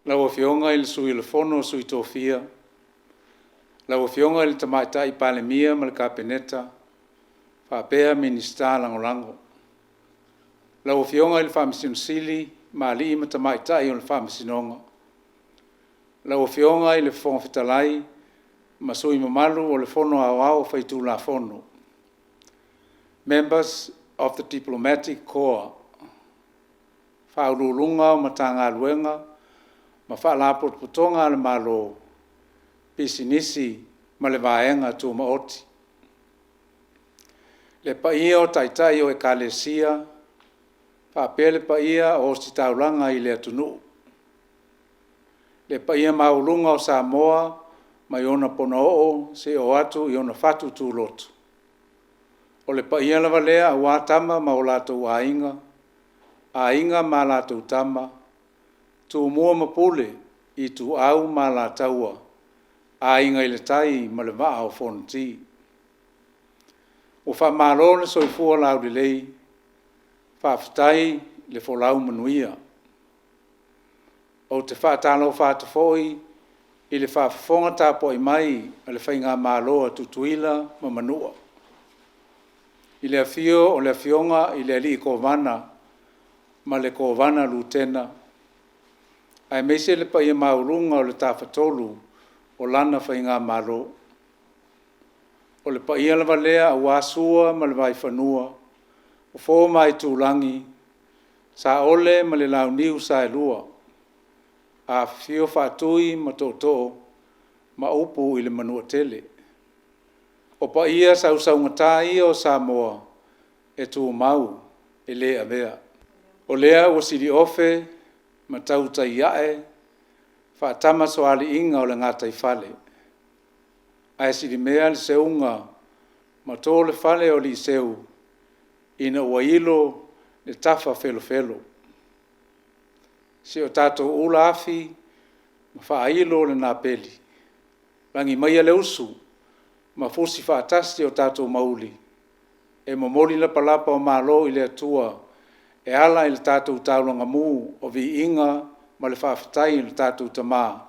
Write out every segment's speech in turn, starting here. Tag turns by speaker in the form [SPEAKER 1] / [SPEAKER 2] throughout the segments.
[SPEAKER 1] Lau Afioga i le Sui o le Fono a Sui Tofia, lau Afioga i le Tamaitai Palemia ma le Kapeneta faapea Minisita Lagolago. Lau Afioga i le Faamasino Sili ma alii ma tamaitai o le Faamasinoga. Lau Afioga i le Fofoga Fetalai ma sui usufono mamalu o le Fono Aoao Faitulafono. Members of the Diplomatic Corps, Faauluuluga o Matagaluega ma Faalapotopotoga a le Malo, Pisinisi ma le Vaega Tumaoti. Le paia o Taitai o Ekalesia faapea le paia o Ositaulaga i le atunuu. Le paia maualuga o Samoa mai ona ponao seia oo atu i ona fatu tuloto. O le paia lava lea aua Tama ma o latou Aiga, Aiga ma latou Tama, Tumua ma Pule, Ituau ma Alataua, Aiga i le Tai ma le Vaa o Fonoti. Ua faamalo le soifua laulelei, faafetai le folau manuia. Ou te faatalofa atu foi i le faafofoga tapuai mai a le Faigamalo a Tutuila ma Manua, i le afio o le Afioga i le Alii Kovana ma le Kovana Lutena aemaise le paia maualuga o le Tafatolu o lana Faigamalo. O le paia lava lea aua Sua ma le Vaifanua, Fofo ma Aitulagi, Saole ma le Launiu Saelua, afifio Faatui ma Tootoo ma upu i le Manuatele. O paia sausaugata ia o Samoa e tumau e le avea, o lea ua siliofe ma tautai ae faatamasoaliiga o le gataifale ae silimea le seuga ma to le fale o aliiseu ina ua ilo le tafa felofelo. Si o tatou ula afi ma faailo le napeli, lagi maia le usu ma fusi faatasi o tatou mauili e momoli lapalapa o malo i le Atua e ala i le tatou taulaga mu o viiga ma le faafetai i lo tatou Tama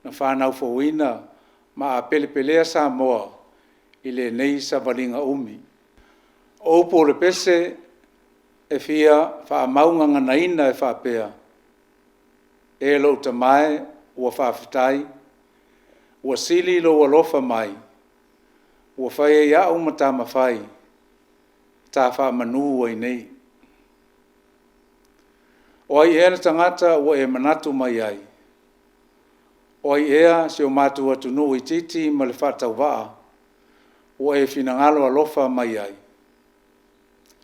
[SPEAKER 1] na fanau fouina ma apelepelea Samoa i lenei savaliga umi. O upu o le pese e fia faamaugaganaina e faapea, “E lou Tama e, ua faafetai, ua sili lou alofa mai, ua fai ai au ma tama fai, ta faamanu ai nei.” O ai ea le tagata ua e manatu mai ai? O ai ea si o matou atunuu itiiti ma le faatauvaa ua e finagalo alofa mai ai?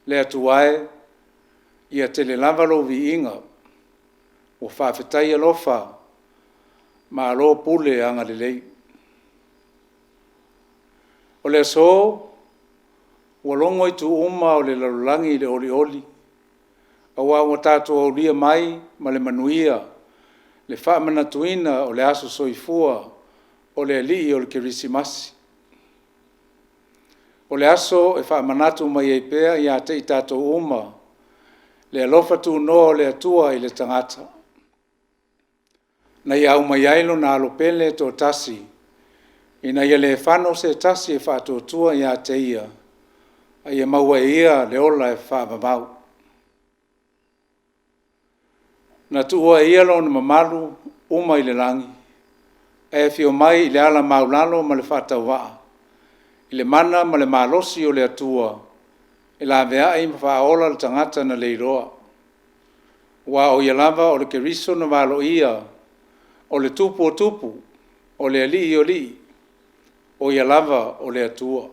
[SPEAKER 1] Le Atua e, ia tele lava lou viiga, ua faafetai alofa, malo pule agalelei. O le aso, ua logo itu uma o le lalolagi i le olioli aua ua tatou aulia mai ma le manuia le faamanatuina o le aso soifua o le Alii o le Kerisimasi. O le aso e faamanatu mai ai pea ia te i tatou uma le alofa tunoa o le Atua i le tagata, na ia aumai ai Lona Alo pele e toatasi. Ina ia le fano se tasi e faatuatua ia te ia, a ia maua e ia le ola e faavavau. Na tuua e ia Lona mamalu uma i le lagi, ae afio mai i le ala maualalo ma le faatauvaa i le mana ma le malosi o le Atua e laveai ma faaola le tagata na le iloa. Aua o Ia lava o le Keriso na valoia, o le Tupu o tupu, o le Alii o alii, o Ia lava o le Atua.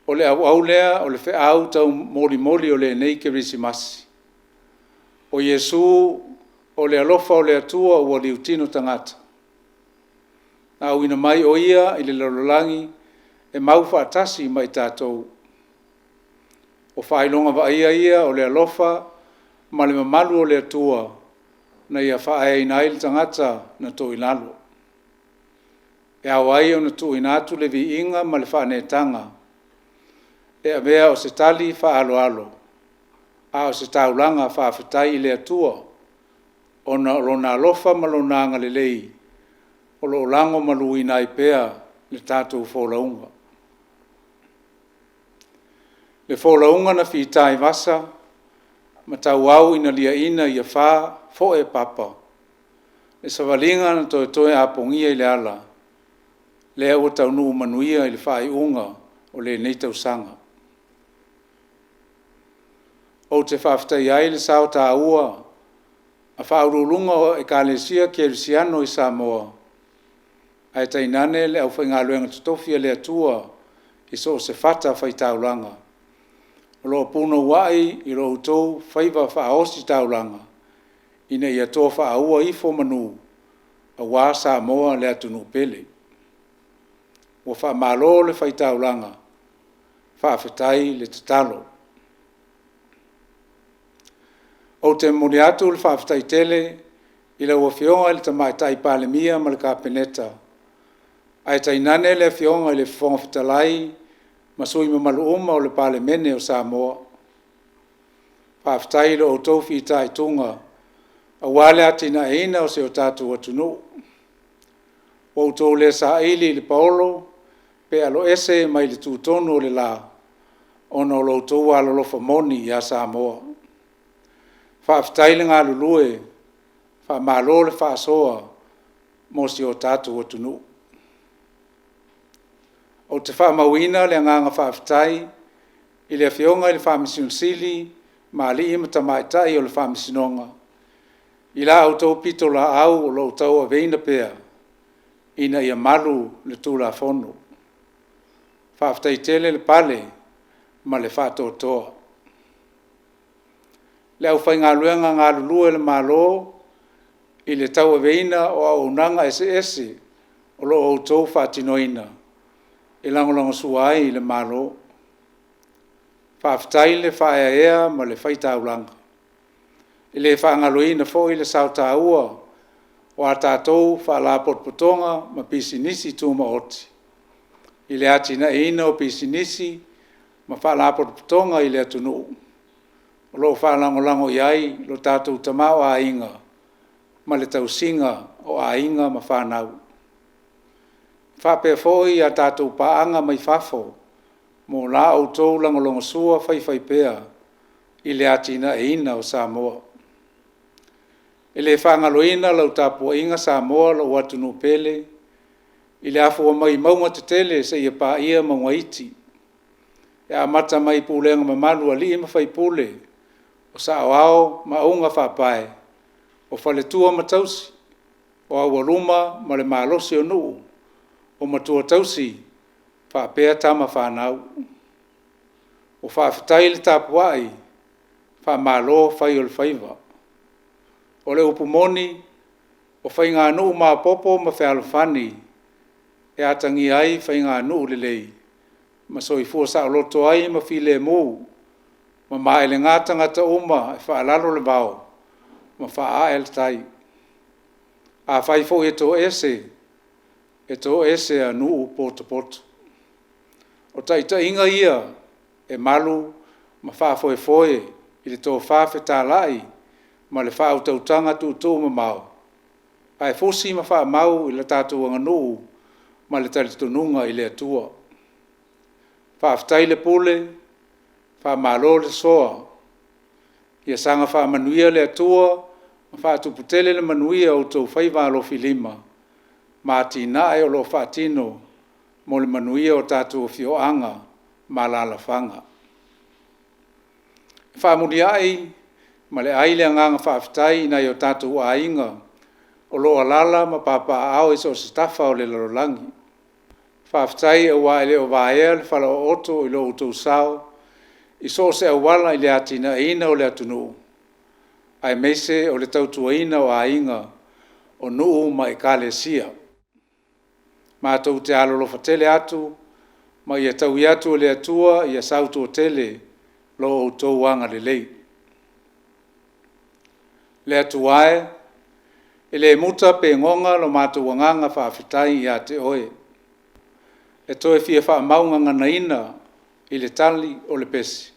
[SPEAKER 1] O le auau lea o le feau taumolimoli o lenei Kerisimasi, o Iesu o le alofa o le Atua ua liutino tagata, na auina mai o Ia i le lalolagi e mau faatasi ma i tatou. O faailoga vaaia ia o le alofa ma le mamalu o le Atua na ia faaeaina ai le tagata na toilalo. E ao ai ona tuuina atu le viiga ma le faaneetaga e avea o se tali faaaloalo a o se taulaga faafetai i le Atua ona o Lona alofa ma Lona agalelei o lo o lagomaluina ai pea le tatou folauga. Le folauga na fita i vasa ma tauau ina liaina i afa foe papa, le savaliga na toetoe a pogia i le ala, lea ua taunuu manuia i le faaiuga o lenei tausaga. Ou te faafetaia ai le sao taua a Faauluuluga o Ekalesia Kerisiano i Samoa, ae tainane le aufaigaluega totofi a le Atua i so o se fatafaitaulaga o lo o punouai i lo outou faiva faaositaulaga ina ia toa-faaua ifo manu aua Samoa le atunuu pele. Ua faamalo le fai taulaga, faafetai le tatalo. Ou te momoli atu le faafetai tele i lau Afioga i le Tamaitai Palemia ma le Kapeneta, ae tainane le Afioga i le Fofoga Fetalai ma sui usufono mamalu uma o le Palemene o Samoa. Faafetai i lo outou fitaituga aua le atinaeina o si o tatou atunuu. Ua outou le saili i le paolo pe aloese mai le tutonu o le la ona o lo outou alolofa moni ia Samoa. Faafetai le galulue, faamalo le faasoa mo si o tatou atunuu. Ou te faamauina le agaga faafetai i le Afioga i le Faamasino Sili ma alii ma tamaitai o le Faamasinoga i la outou pitolaau o lo o tauaveina pea ina ia malu le Tulafono. Faafetai tele le pale ma le faatoatoa. Le aufaigaluega galulue a le Malo i le tauaveina o auaunaga eseese o lo o outou faatinoina e lagolagosua ai i le Malo. Faafetai le faaeaea ma le faitaulaga. E le faagaloina foi le sao taua o a tatou Faalapotopotoga ma Pisinisi Tumaoti i le atinaeina o pisinisi ma Faalapotopotoga i le atunuu o lo o faalagolago i ai lo tatou tamaoaiga ma le tausiga o aiga ma fanau. E faapea foi a tatou paaga mai fafo mo la outou lagolagosua faifaipea i le atinaeina o Samoa. E le faagaloina lau tapuaiga Samoa lou atunuu pele, i le afua mai mauga tetele seia paia mauga iti, e amata mai i pulega mamalu a alii ma faipule, o saoao ma augafaapae, o faletua ma tausi, o aualuma ma le malosi o nuu, o matua tausi faapea tama fanau. Ua faafetai le tapuai, faamalo fai o le faiva. O le upu moni, o faiganuu maopoopo ma fealofani e atagia ai faiganuu lelei ma soifua saoloto ai ma filemu ma maelega tagata uma e faalalo le vao ma faaae le tai. Afai foi e toese, e toese a nuu potopoto. O taitaiga ia e malu ma faafoefoe i le tofa fetalai ma le faautautaga tuutuumamao Ae fusi ma faamau i le tatou aganuu ma le talitonuga i le Atua. Faafetai le pule, faamalo le soa. Ia saga faamanuia le Atua ma faatuputele le manuia o outou faiva alofilima ma atinae o lo o faatino mo le manuia o tatou afioaga ma alaalafaga. E faaamuliai ma le ai le agaga faafetai i nai o tatou aiga o lo o alaala ma papaaao i so o se tafa o le lalolagi. Faafetai aua e le o vaea le falaooto i lo outou sao i so o se auala i le atinaeina o le atunuu aemaise o le tautuaina o aiga, o nuu ma ekalesia. Matou te alolofa tele atu ma ia taui atu e le Atua ia sautuatele lo outou agalelei. Le Atua e, e le muta pe goga lo matou agaga faafetai ia te Oe, e toe fia faamaugaganaina i le tali o le pese,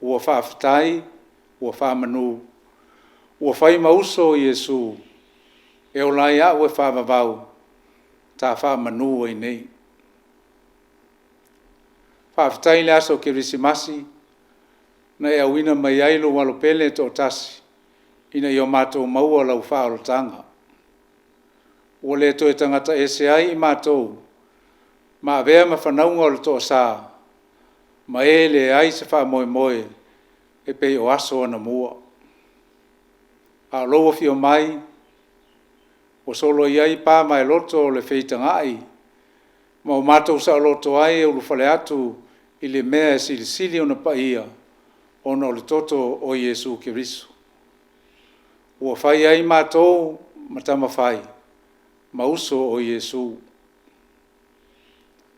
[SPEAKER 1] ua faafetai ua faamanu, ua fai ma uso o Iesu, e ola ai au e faavavau, ta faamanu ai nei. Faafetai i le aso Kerisimasi na e auina mai ai lou alo pele e toatasi ina ia matou maua lau faaolataga. Ua le toe tagata ese ai i matou ma avea ma fanauga o le toasa ma e leai se faamoemoe e pei o aso anamua. A o lou afio mai ua soloia ai pa vaeloto o le feitagai ma ua matou saoloto ai e ulufale atu i le mea e silisili ona paia ona o le toto o Iesu Keriso. Ua fai ai matou ma tama fai ma uso o Iesu.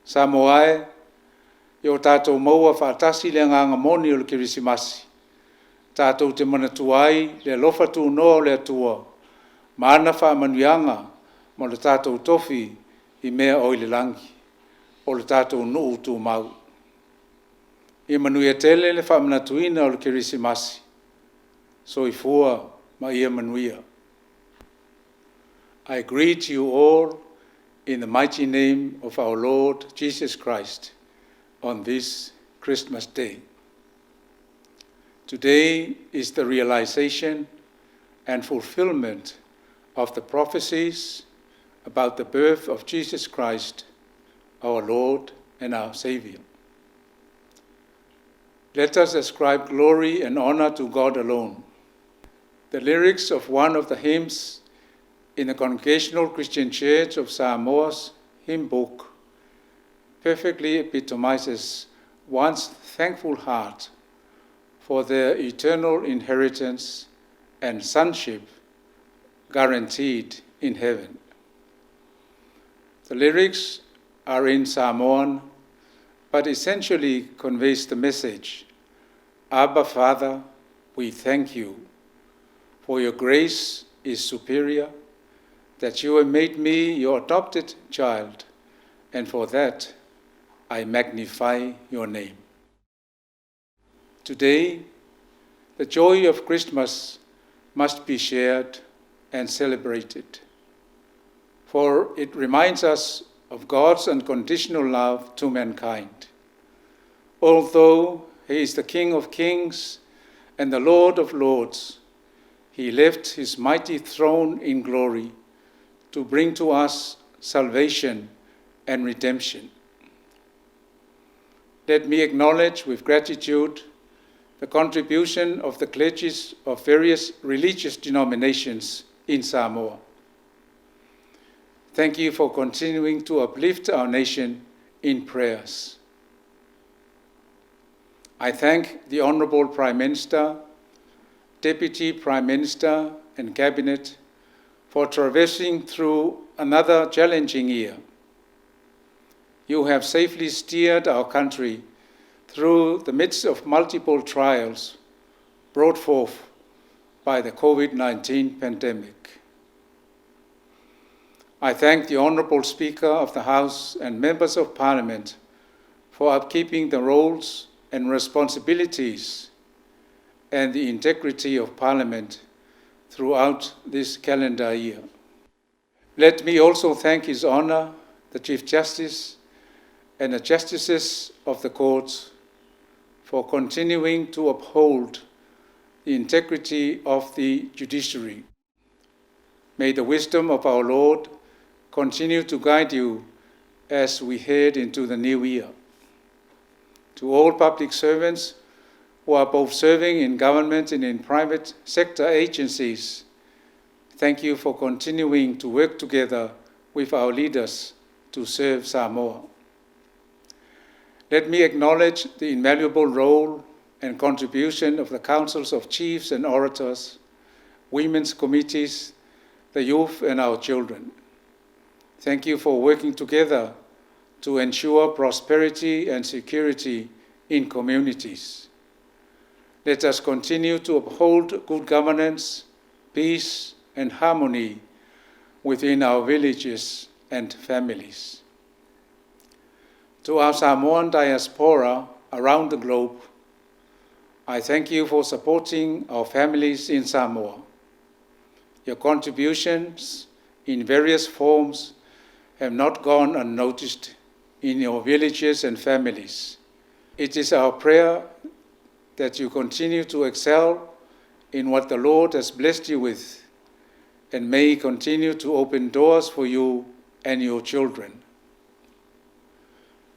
[SPEAKER 1] Samoa e, ia o tatou maua faatasi le agaga moni o le Kerisimasi, tatou te manatua ai le alofa tunoa o le Atua ma ana faamanuiaga ma lo tatou tofi i mea o i le lagi, o le tatou nuu tumau. Ia manuia tele le faamanatuina o le Kerisimasi. Soifua ma ia manuia. I greet you all in the mighty name of our Lord Jesus Christ on this Christmas Day. Today is the realization and fulfillment of the prophecies about the birth of Jesus Christ, our Lord and our Savior. Let us ascribe glory and honor to God alone. The lyrics of one of the hymns in the Congregational Christian Church of Samoa's hymn book perfectly epitomizes one's thankful heart for their eternal inheritance and sonship guaranteed in heaven. The lyrics are in Samoan, but essentially conveys the message, Abba Father, we thank you, for your grace is superior, that you have made me your adopted child, and for that I magnify your name. Today, the joy of Christmas must be shared and celebrated, for it reminds us of God's unconditional love to mankind. Although He is the King of kings and the Lord of lords, He left His mighty throne in glory to bring to us salvation and redemption. Let me acknowledge with gratitude the contribution of the clergies of various religious denominations in Samoa. Thank you for continuing to uplift our nation in prayers. I thank the Honorable Prime Minister, Deputy Prime Minister and Cabinet for traversing through another challenging year. You have safely steered our country through the midst of multiple trials brought forth by the COVID-19 pandemic. I thank the Honorable Speaker of the House and Members of Parliament for upkeeping the roles and responsibilities and the integrity of Parliament throughout this calendar year. Let me also thank His Honor, the Chief Justice, and the Justices of the Court for continuing to uphold the integrity of the judiciary. May the wisdom of our Lord continue to guide you as we head into the new year. To all public servants who are both serving in government and in private sector agencies, thank you for continuing to work together with our leaders to serve Samoa. Let me acknowledge the invaluable role and contribution of the councils of chiefs and orators, women's committees, the youth and our children. Thank you for working together to ensure prosperity and security in communities. Let us continue to uphold good governance, peace, and harmony within our villages and families. To our Samoan diaspora around the globe, I thank you for supporting our families in Samoa. Your contributions in various forms have not gone unnoticed in your villages and families. It is our prayer that you continue to excel in what the Lord has blessed you with and may He continue to open doors for you and your children.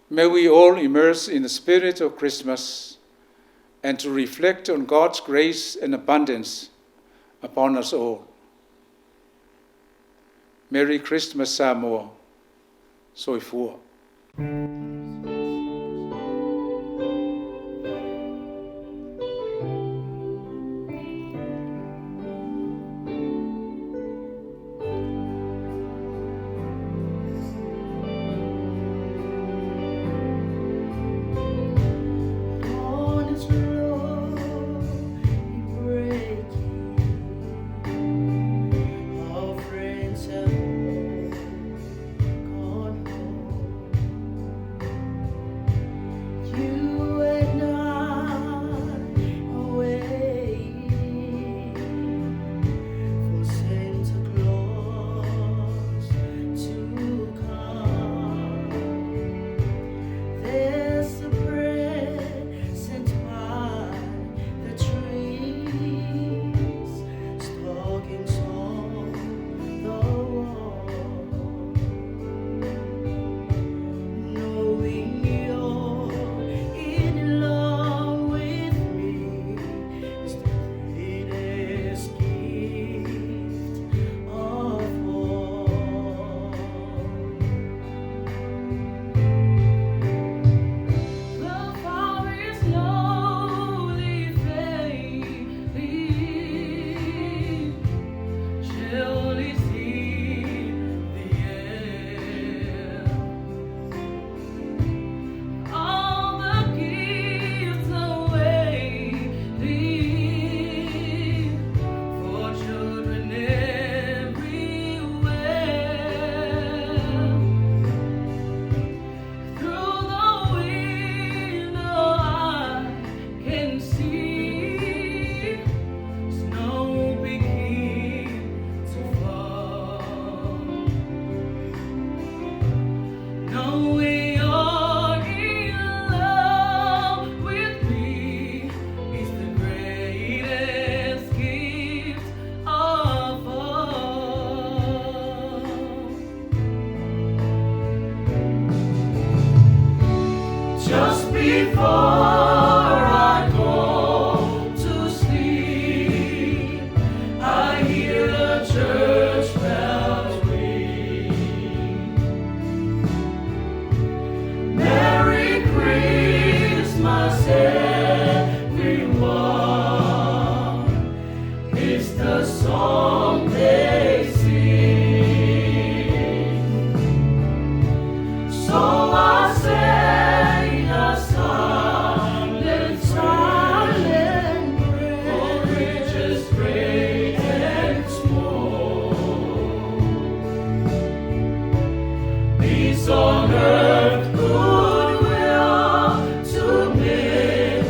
[SPEAKER 1] May we all immerse in the spirit of Christmas and to reflect on God's grace and abundance upon us all. Merry Christmas, Samoa. Soifua.
[SPEAKER 2] Dawn is slowly breaking. Our friends have all gone home. You and I are waiting for Santa Claus to come. There's a present by the trees, stockings on the wall. Knowing you're in love with me is the greatest gift of all. The fire is slowly fading, chill is in the air. All the gifts are waiting for children everywhere. Through the window I can see snow begin to fall. Knowing you're in love with me is the greatest gift of all. Just before I go to sleep, I hear the church bells ring. Merry Christmas, everyone. It's the song they sing. So I say a silent, silent prayer for riches great and small. Peace on earth, goodwill to men.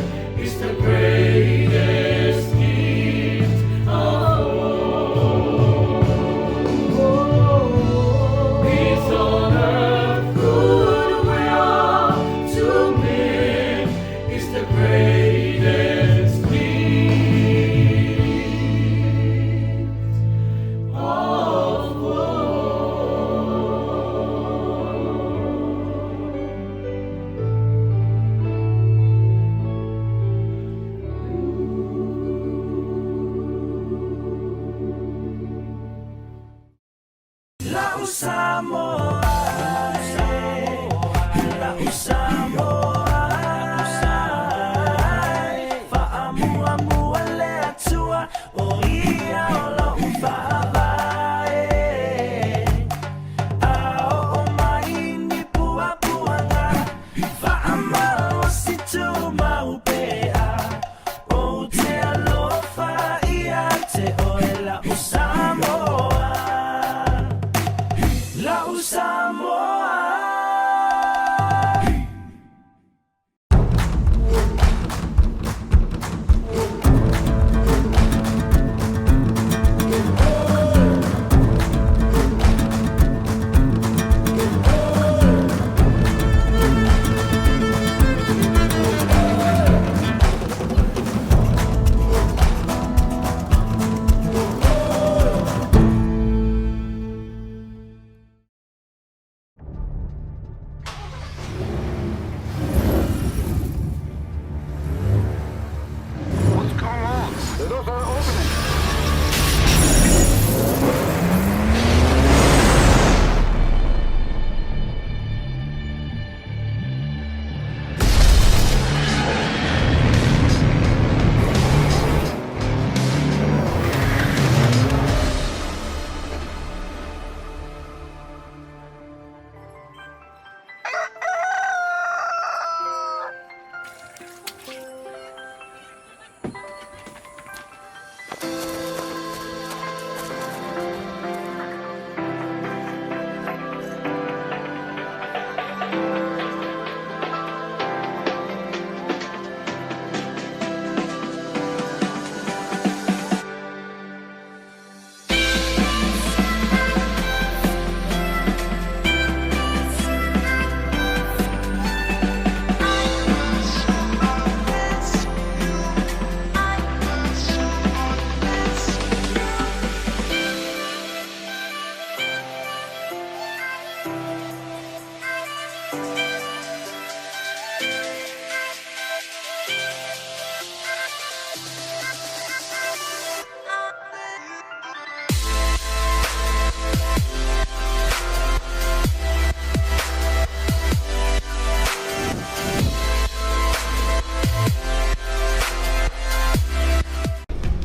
[SPEAKER 2] La'u Samoa e, la'u Samoa e, fa'amuamua le Atua o ia o lo'u fa'avae. A oo mai ni puapuaga, fa'amalosi tumau pea, Ou te alofa ia te oe la'u Samoa, La'u Samoa.
[SPEAKER 3] What's going on? The doors are opening.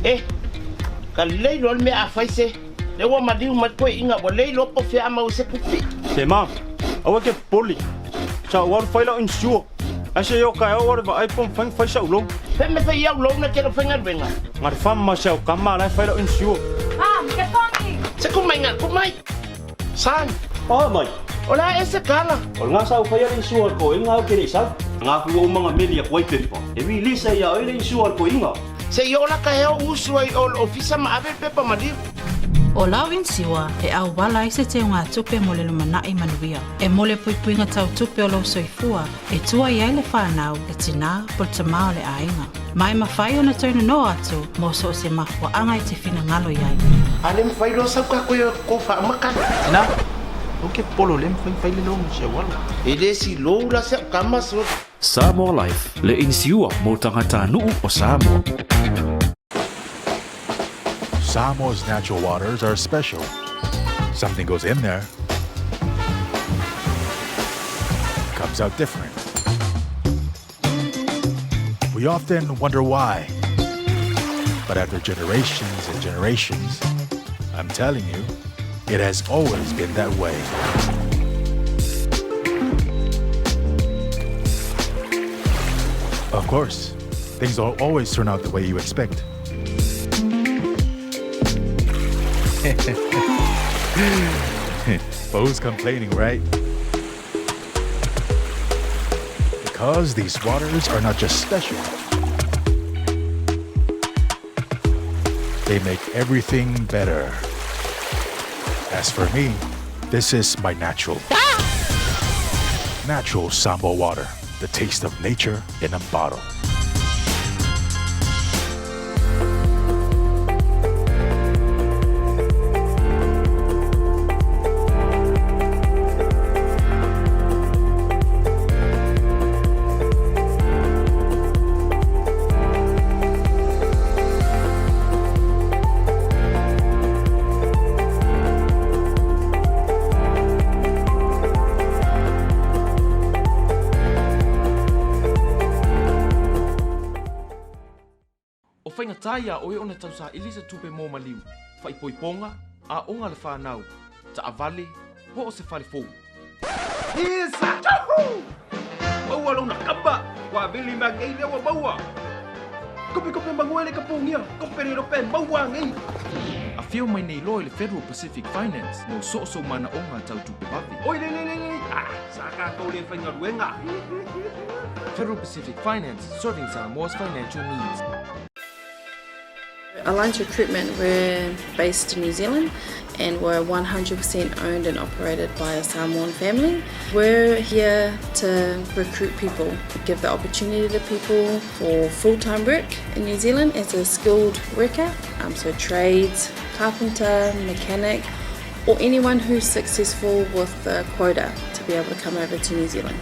[SPEAKER 4] E, ka lelei loa le mea a fai se. Le ua maliu mai toeaiga ua le iloa po o fea a maua ai se tupe.
[SPEAKER 5] Se ma, aua e te popole. Sa ou alu fai lau insure. Ae se i oo taeao ou alu e vaai po o mafai ona fai sa'u loan.
[SPEAKER 4] Fea mea fai ai au loan na te le o faigaluega?
[SPEAKER 5] Na o le fam ma si au tama la e fai lau insure.
[SPEAKER 6] Mom, ke pongi!
[SPEAKER 4] Se kumaiga, kumai! Son!
[SPEAKER 5] Paha mai.
[SPEAKER 4] O le a ea se tala?
[SPEAKER 5] O lena sa ou faia le insure a le toeaina ae ou te le i sau. Na afu ou ma na meli atu ai pepa e release ai ia oe le insure a le toeaina.
[SPEAKER 4] Se i oo la taeao ou usu ai o le ofisa ma ave le pepa maliu.
[SPEAKER 7] O lau inisiua e auala ai se teugatupe mo le lumanaʻi manuia. E mo le puipuiga tau tupe o lou soifua e tua i ai le fanau, le tinā po le tamā o le aiga. Ma e mafai ona toe nonoa atu mo so o se mafuaaga e te finagalo i ai.
[SPEAKER 4] A le mafai loa sau tatou e ko faamakala. Tina, ou ke popolo le mafai fai le loan mo si au alo. E le si lou la si au tama so.
[SPEAKER 8] Samoa Life, le inisiua mo tagatanuu o Samoa.
[SPEAKER 9] Samoa's natural waters are special. Something goes in there, comes out different. We often wonder why. But after generations and generations, I'm telling you, it has always been that way. Of course, things don't always turn out the way you expect. But who's complaining, right? Because these waters are not just special, they make everything better. As for me, this is my natural. Natural Samoa water, the taste of nature in a bottle.
[SPEAKER 6] faigata iā oe ona tausaili se tupe mo maliu, faaipoipoga, aoga a le fanau, taavale, po o se fale fou.
[SPEAKER 10] Isa! Juhu! Maua lona kapa! Ua vili mai nei lea ua maua! Kope kope mangoe le kapogia! Kope le lope maua nei!
[SPEAKER 6] Afio mai nei loa i le Federal Pacific Finance mo so o sou manaoga tau tupe vave.
[SPEAKER 10] Oi le le le le! Ah, sa tatou le faigaluega!
[SPEAKER 6] Federal Pacific Finance, serving Samoa's financial needs.
[SPEAKER 11] Alliance Recruitment, we're based in New Zealand and we're 100% owned and operated by a Samoan family. We're here to recruit people, give the opportunity to people for full-time work in New Zealand as a skilled worker, so trades, carpenter, mechanic, or anyone who's successful with the quota to be able to come over to New Zealand.